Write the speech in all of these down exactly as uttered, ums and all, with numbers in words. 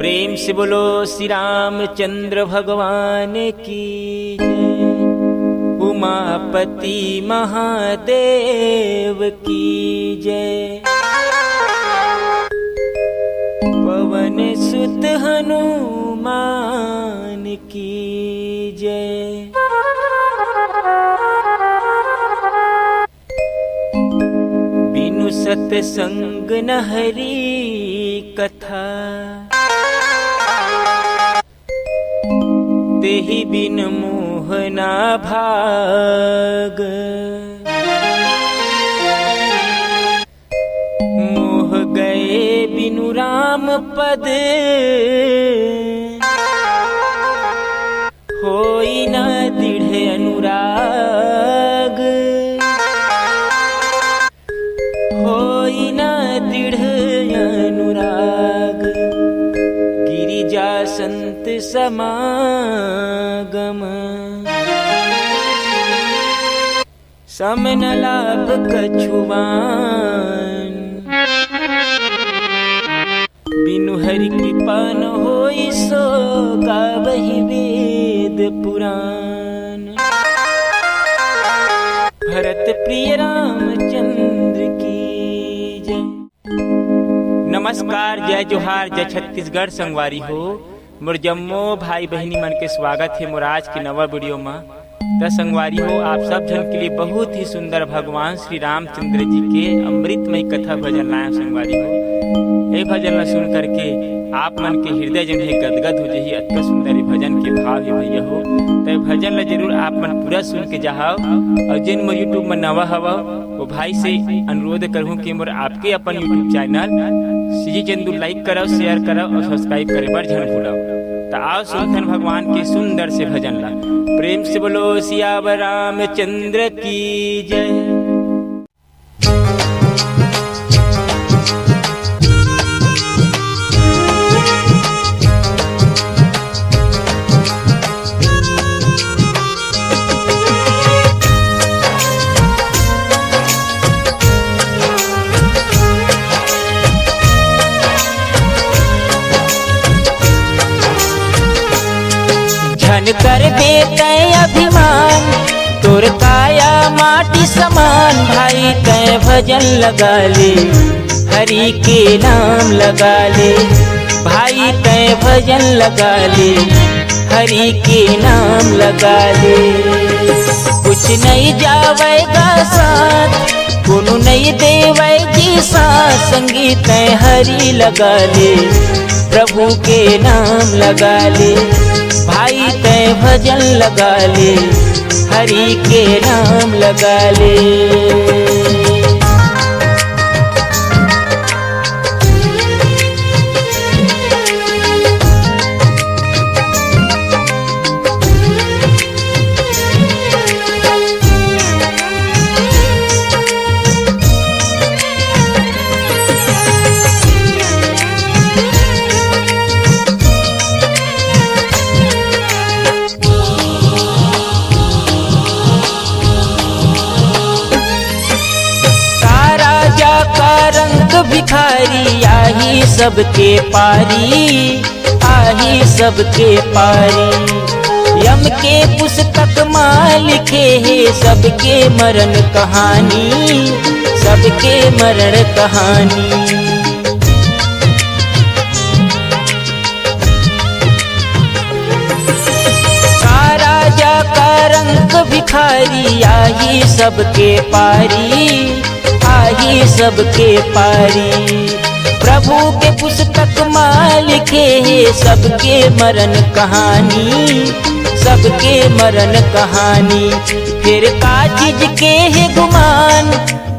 प्रेम से बोलो श्री रामचंद्र भगवान की जय, उमापति महादेव की जय, पवन सुत हनुमान की जय। बिनु सतसंग न हरि कथा, तेहि बिन मोहना भाग। मोह गए बिनु राम पद, होई न दृढ़ अनुराग, होई न दृढ़ अनुराग। गिरिजा संत समागम, सम न लाभ कछुआन। बिनु हरि कृपा न होई, सो गावहि वेद पुराण। भरत प्रिय रामचंद्र की जय। नमस्कार, जय जोहार, जय छत्तीसगढ़ संगवारी हो। मोर जम्मो भाई बहिनी मन के स्वागत हे मोर आज के नवा वीडियो म। त संगवारी हो, आप सब झन के लिए बहुत ही सुंदर भगवान श्री रामचंद्र जी के अमृतमय कथा भजन लाए संगवारी हो। ए भजन ला सुन करके आप मन के हृदय जन हे गदगद हो जही, अतका सुंदर ए भजन के भाव हे भैया हो। त ए भजन ला जरूर आप मन पूरा सुन के जाहव। और जिन मोर YouTube म नवा हवव, वो भाई से अनुरोध करहूँ कि मोर आपके अपन YouTube channel CG Chandu like करव, share करव और subscribe करे बर झन भूलव। त आओ सुनथन भगवान के सुंदर से भजन ला। प्रेम से बोलो सियावर रामचंद्र की जय। झन करबे तैं अभिमान, तोर काया माटी समान, भाई तैं भजन लगा ले, हरि के नाम लगा ले, भाई तैं भजन लगा ले, हरि के नाम लगा ले। कुछ नहीं जावेगा साथ, कोनो नहीं देवे जी साथ, संगी तैं हरि लगा ले, प्रभु के नाम लगा ले, भाई तैं भजन लगा ले, हरि के नाम लगा ले। का राजा का रंक भिखारी, आही सबके पारी, आही सबके पारी। यम के पुस्तक मा लिखे हे सबके मरण कहानी, सबके मरण कहानी। का राजा का रंक भिखारी, आही सबके पारी, आही सबके पारी। प्रभु के पुस्तक मा लिखे हे सबके मरण कहानी, सबके मरण कहानी। फिर का चीज के हे गुमान,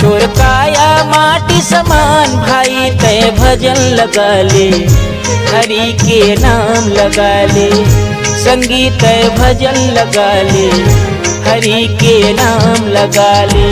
तोर काया माटी समान, भाई तैं भजन लगा ले, हरि के नाम लगा ले, संगी तैं भजन लगा ले, हरि के नाम लगा ले।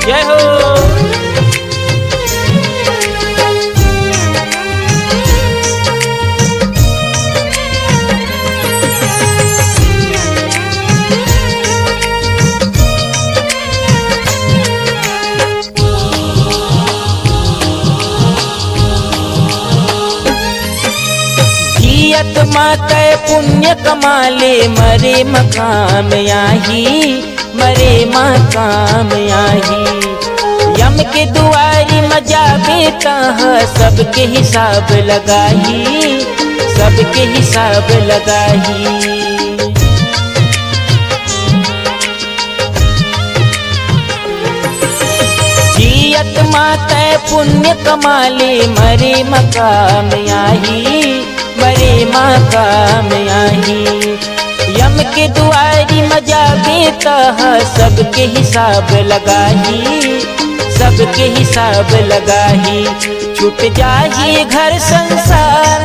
जय हो। तय पुण्य कमाले मरे मकाम आही, मरे मकाम आही। यम के दुआरी म जाबे तहाँ सबके हिसाब लगाही, सबके हिसाब लगाही। जियत मा तय पुण्य कमाले मरे मकाम आही, मरे मकाम आही। यम के दुआरी म जाबे तहाँ सबके हिसाब लगाही, सबके हिसाब लगाही। छूट जाही घर संसार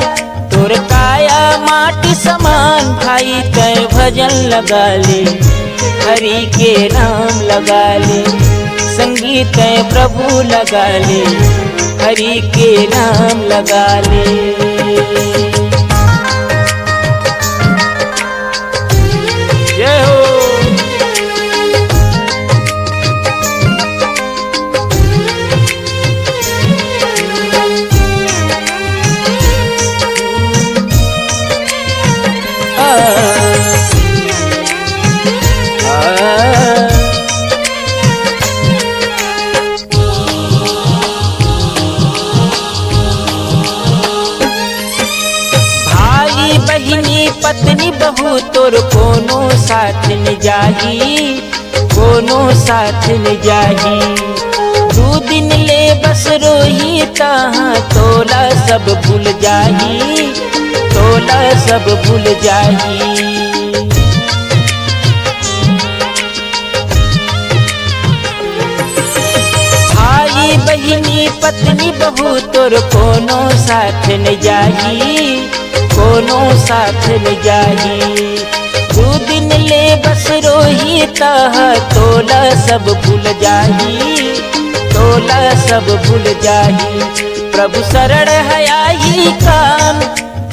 तोर काया माटी समान, भाई तय भजन लगा ले, हरि के नाम लगा ले, संगीत तय प्रभु लगा ले, हरि के नाम लगा ले। जय हो। भाई बहिनी पत्नी बहू तोर कोनो साथ न जाही, कोनो साथ न जाही। दू दिन ले बस रोही तहाँ तोला सब भूल जाही, तोला सब भूल जाही। भाई बहिनी पत्नी बहू तोर कोनो साथ न जाही, कोनो साथ न जाही। दू दिन ले बस रोही तहाँ तोला सब भूल जाही, तोला सब भूल जाही। प्रभु शरण है आही काम,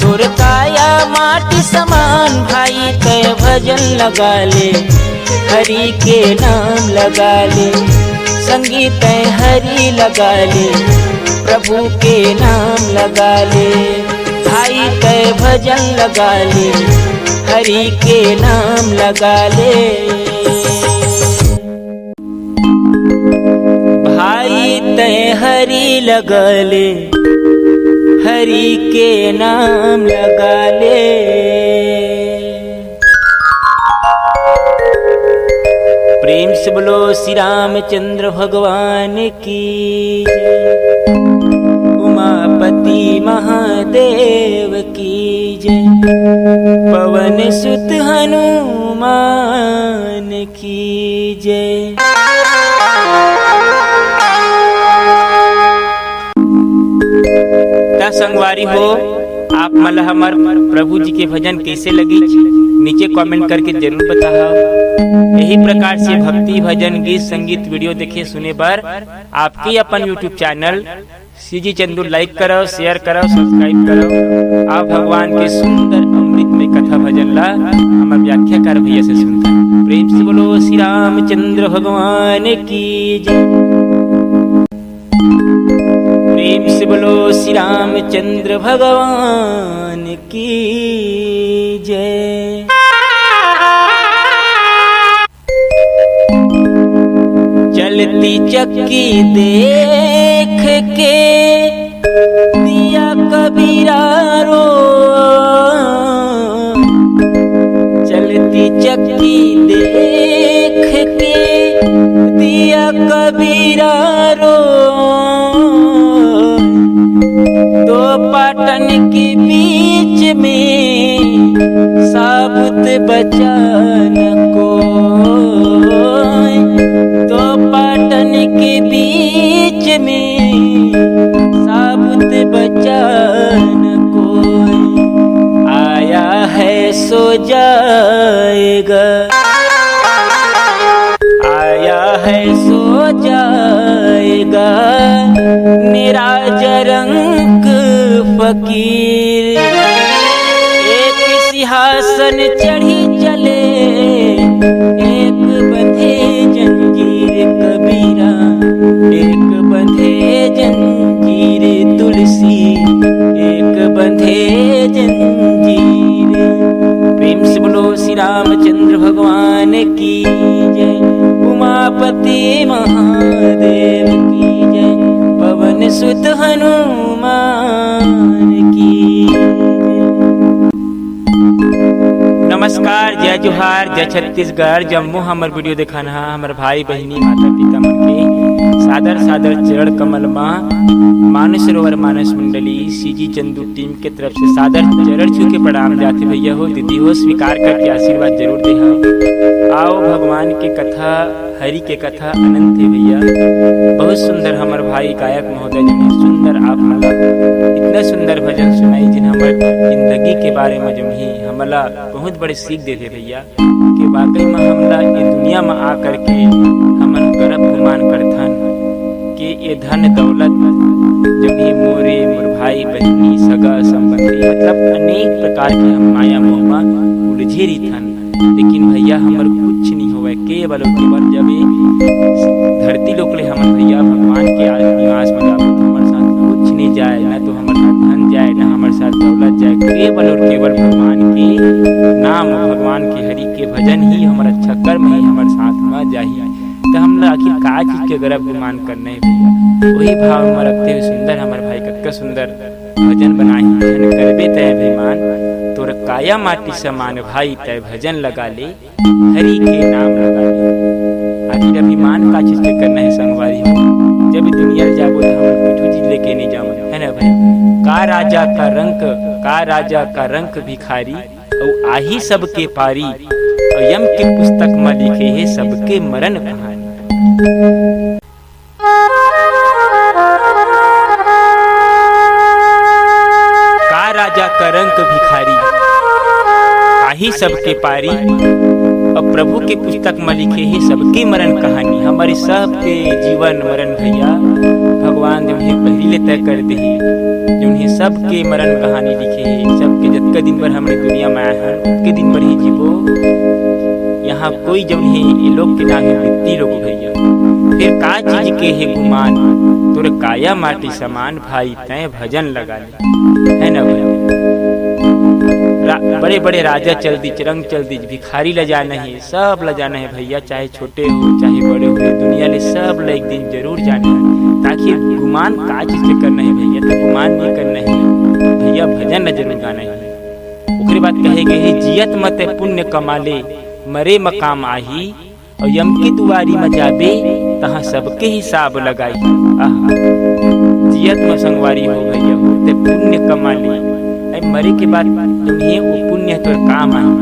तोर काया माटी समान, भाई तय भजन लगा ले, हरि के नाम लगा ले, संगीत तय हरि लगा ले, प्रभु के नाम लगा ले, भाई तय भजन लगा ले, हरि के नाम लगा ले। भाई तय हरि लगा ले, हरि के नाम लगा ले। प्रेम से बोलो श्री रामचंद्र भगवान की जय, उमापति महादेव की जय, पवन सुत हनुमान की जय। त संगवारी हो, आप मन ल हमर प्रभु जी के भजन कइसे लगिस, नीचे comment करके जरूर बताहव। यही प्रकार से भक्ति, भजन, गीत, संगीत video देखे सुने बर आपके अपन YouTube channel CG Chandu like करव, share करव, subscribe करव। आप भगवान के सुंदर अमृतमय कथा भजन ला हमर व्याख्याकार भैया से सुनथन। प्रेम से बोलो श्री रामचंद्र भगवान की जय। प्रेम से बोलो श्री रामचंद्र भगवान की जय। चलती चक्की देख के दिया कबीरा रो, चलती चक्की देख के दिया कबीरा रो। दो पाटन के बीच में साबुत बचा न कोई, दो पाटन के बीच में साबुत बचा न कोई। आया है सो जाएगा, आया है सो जाएगा निराज रंग फकीर। एक सिंहासन चढ़ी चले, एक बंधे जंजीर कबीरा, एक बंधे जंजीर तुलसी, एक बंधे जंजीर। जय, उमापति महादेव की जय, पवन सुत हनुमान की जय। नमस्कार, जय जोहार, जय छत्तीसगढ़। जम्मो हमर वीडियो देखन हा, हमर भाई बहिनी, माता पिता मन के सादर सादर चरण कमल मा मानस सरोवर मानस मंडली सीजी चंदू टीम के तरफ से सादर चरण छू के प्रणाम जाथे भैया हो, दीदी हो, स्वीकार करके आशीर्वाद जरूर दे हो। आओ भगवान के कथा, हरि के कथा अनंत हे भैया। बहुत सुंदर हमर भाई गायक महोदय जी ने सुंदर आप मन ला इतना सुंदर भजन सुनाई, जिन हमर जिंदगी के बारे में जो ही हमला बहुत बड़े सीख देथे भैया, कि वाकई में हमला ये दुनिया में आ करके हमन गलत गुमान करथन कि ये धन दौलत जो ही मोरे, मोर भाई बहिनी, सगा संबंधी, मतलब अनेक प्रकार के हम माया मोह में उलझे रहिथन। लेकिन भैया हमर कुछ नहीं होवे, केवल और केवल जब ये धरती लोक ले हमन भैया भगवान के आ-, निवास में जाबो तो हमर साथ कुछ नहीं जाए, ना तो हमर साथ धन जाए, ना हमर साथ दौलत जाए, केवल और केवल भगवान के नाम, भगवान के हरि के भजन ही हमर अच्छा कर्म ही हमर साथ में जाही। तो हमला आखिर का चीज के गरब गुमान करना है भैया? वही भाव में रखते हुए सुंदर हमर भाई कतका सुंदर भजन बनाही। धन करबे तय अभिमान, तोर काया माटी समान भाई, तय भजन लगा ले, हरि के नाम लगा ले। आखिर अभिमान का चीज के करना है संगवारी हो? जब दुनिया ले जाबो तो हमन कुछ चीज लेके नहीं जावन, है ना भाई? का राजा का रंक, का राजा का रंक भिखारी, अउ आही सबके पारी, अउ यम के पुस्तक म लिखे हे सबके मरण कहानी। का राजा का रंक भिखारी, आही सबके पारी, अब प्रभु के पुस्तक म लिखे हे सबके मरण कहानी। हमर सबके जीवन मरण भैया भगवान जो हे पहिली ले तय कर दे हे, जो हे सबके मरण कहानी लिखे हे। सबके जतका दिन भर हमरे दुनिया में आए हन, उतके दिन भर ही जीबो। यहाँ कोई जो हे ये लोग के नाम हे मृत्यु लोग भैया। फिर का चीज के हे गुमान, तोर काया माटी समान भाई, तय भजन लगा ले, है ना भैया? रा-, बड़े बड़े राजा चल दिच, रंक चल दिच, भिखारी ला जाना हे, सब ला जाना हे भैया, चाहे छोटे हो चाहे बड़े हो, दुनिया ले सब ला एक दिन जरूर जाना हे। ताकि गुमान का चीज के करना हे भैया, तो गुमान नहीं करना हे भैया, भजन ला जरूर गाना हे। ओकरे बाद कहे गए हे, जियत म तय पुण्य कमा ले, मरे म काम आही, अउ यम के दुआरी म जाबे, तहाँ सबके हिसाब लगाई। आह, जियत म संगवारी हो भैया हो, तय पुण्य कमा ले, अउ मरे के बाद तुम्हें वो पुण्य तोर काम आही,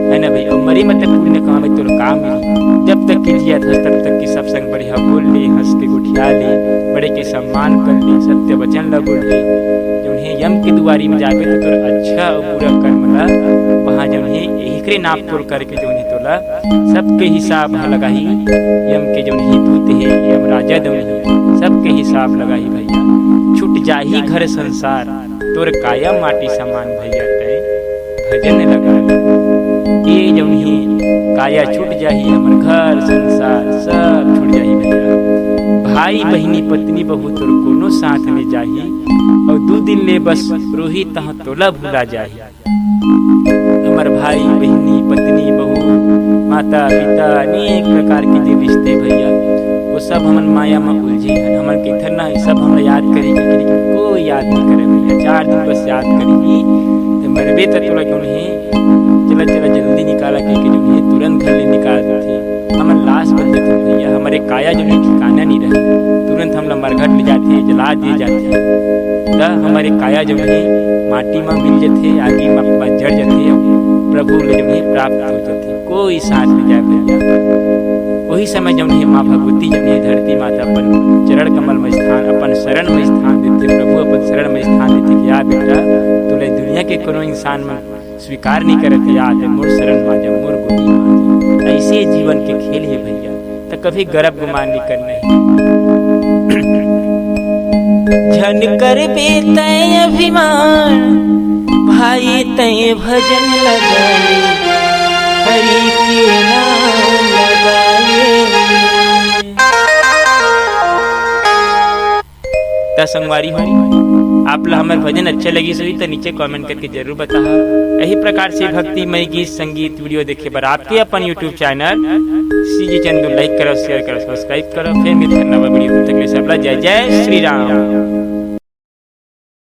है ना भाई? अउ मरे म तय पुण्य कमाबे तोर काम आही। जब तक कि जियत हस तब तक कि सब संग बढ़िया बोल ले, हंस के गोठिया ले, बड़े के सम्मान कर ले, सत्य वचन ला बोल ले। जो हे यम के दुआरी म जाबे तो तोर अच्छा अउ बुरा कर्म ला वहाँ जो हे एकरे नाप तोल करके जो हे तोला सबके हिसाब ह लगाही। यम के जौन ही दूत हे, यम राजा जौन ही, सबके हिसाब लगाही भैया। छूट जाही घर संसार, तोर काया माटी समान भैया, तय भजन लगा ले। ये जौन ही काया छूट जाही, हमर घर संसार सब छूट जाही भैया। भाई बहिनी पत्नी बहू तोर कोनो साथ में जाही, और दू दिन ले बस रोही तहाँ तोला भुला जाही। हमर भाई, बहिनी, पत्नी, बहू, माता, पिता, अनेक प्रकार के जे रिश्ते भैया, वो सब हमन माया म उलझे हन। हमन कहिथन ना, ये सब हमला याद करही, लेकिन कोई याद नहीं करे भैया। चार दिन बस याद करही, ते मरबे त तोला क्यों नहीं, चला, चला, जल्दी निकाला, कहिके जो है, तुरंत घर ले निकाल देथे। हमर लाश बन जाथे भैया, हमरे काया जो है ठिकाना नहीं रहे, तुरंत हमला मरघट ले जाथे, जला दिए जाथे। त हमरे काया जो है माटी म मिल जाथे, आगी म, म जड़ जाथे, प्रभु ले जो है प्राप्त हो जाथे, कोई साथ नहीं जाए भैया। वही समय जो है माँ भगवती जो है धरती माता अपन चरण कमल में स्थान, अपन शरण में स्थान देथे, प्रभु अपन शरण में स्थान देथे कि आ बेटा, तोला दुनिया के कोनो इंसान मन स्वीकार नहीं करत हे, आते मोर शरण मा जा, मोर गोदी मा जा। ऐसे जीवन के खेल हे भैया, त कभी गर्व गुमान नहीं करना हे। झन करबे तय अभिमान, भाई तय भजन लगा ले, हरि के नाम लगा ले। त संगवारी हो, आप ला हमर भजन अच्छा लगिस होही त नीचे comment करके जरूर बताहा। यही प्रकार से भक्तिमय गीत संगीत video देखे बर आपके अपन YouTube channel CG Chandu like करो, share करो, subscribe करो। फिर मिलथन नवा video, तब तक ले सबला जय जय श्री राम।